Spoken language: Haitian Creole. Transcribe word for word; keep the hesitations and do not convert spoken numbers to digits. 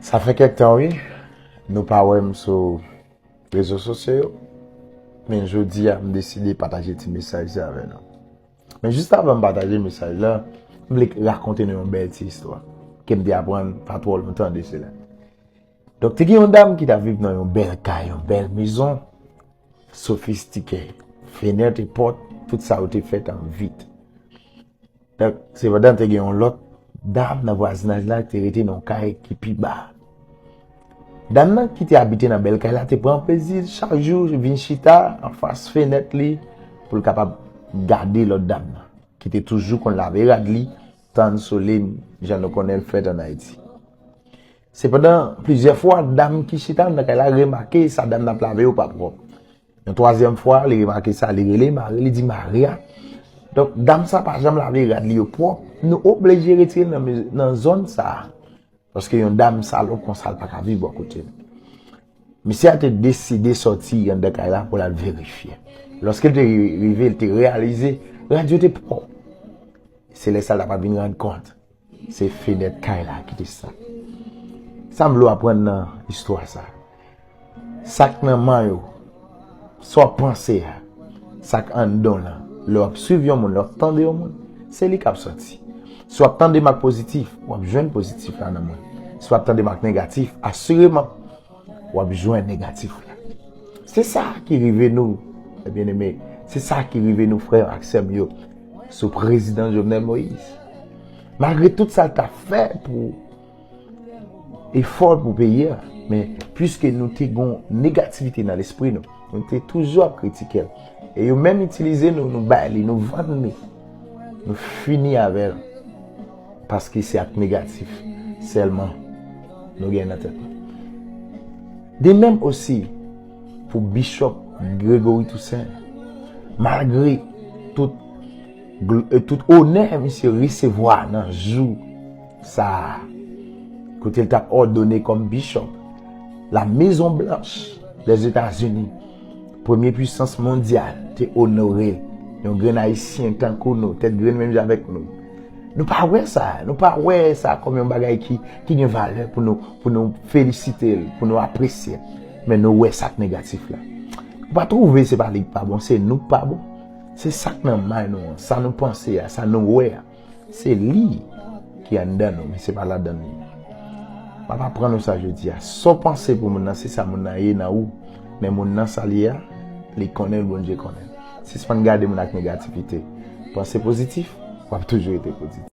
Sa fè kèk tan, wi, nou pa wè m sou rezo sosyo yo. Men jodi a, m deside pataje ti mesaj sa avè nou. Men jis avan m pataje mesaj la, m vle rakonte nou yon bèl ti istwa ke m te aprann pa twò lontan de sela. Donk, te gen yon dam ki t ap viv nan yon bèl kay, yon bèl mezon, sofistike. Fenèt e pòt, tout sa yo te fèt an vit. Donk, sepandan, te gen yon lòt dam nan vwazinaj la ki te rete nan yon kay ki pi ba. Dam nan ki te abite nan bèl kay la te pran plezi chak jou vin chita anfas fenèt li pou l kapab gade lòt dam nan, ki te toujou konn lave rad li, tann sole, jan nou konnen l fèt ann Ayiti. Sepandan, plizyè fwa, dam ki chita anndan kay la remake sa dam nan ap lave yo pa pwòp. Yon twazyèm fwa, li remake sa, li rele mari, li di, "Mari a, donk, dam sa pa janm lave rad li yo pwòp, nou oblije retire l nan, nan zòn sa a." Paske yon dam salòp konsa, l pa ka viv bò kote l. Misye a te deside sòti anndan kay la pou l al verifye. Lòske l te ri- rive, l te reyalize rad yo te pwòp. Se lè sa l t ap vin rann kont se fenèt kay la ki te sa. Sa m vle w aprann nan istwa sa? Sa k nan men w, sa w ap panse a, sa k anndan w lan, lè w ap swiv yon moun, lè w ap tande yon moun, se li k ap sòti. Si w ap tande m ak pozitif, w ap jwenn pozitif la nan mwen. Si w ap tande m ak negatif, asireman, w ap jwenn negatif la. Se sa ki rive nou, byeneme. Se sa ki rive nou, frè ak sè m yo, sou prezidan Jovenel Moïse. Malgre tout sa l t ap fè pou efò l pou peyi a, men piske nou te gon negativite nan lespri nou, nou te toujou ap kritike l. E yo menm itilize nou, nou bay li, nou vann li, nou fini avè l. Paske se ak negatif sèlman nou gen nan tèt nou. De menm osi pou Bishop Gregory Toussaint, malgre tout, gl- euh, tout onè misye resevwa nan jou sa a, kote l t ap òdone kòm bishop, la Maison Blanche, Lèzetazini, premye pwisans mondyal, te onore l. Yon grenn Ayisyen tankou nou, tèt grenn menm jan avèk nou. Nou pa wè sa, nou pa wè sa kòm yon bagay ki, ki gen valè pou nou, pou nou felisite l, pou nou apresye l. Men nou wè sa k negatif la. Ou pa twouve se pa li k pa bon, se nou k pa bon? Se sa k nan may nou an, sa nou panse a, sa nou wè a. Se li ki anndan nou, men se pa ladan nou. M ap aprann nou sa jodi a. Sa w panse pou moun nan, se sa moun nan ye nan ou. Men moun nan sa l ye a, li konnen l, Bondye konnen l. Sispann gade moun ak negativite. Panse pozitif, w ap toujou rete pozitif.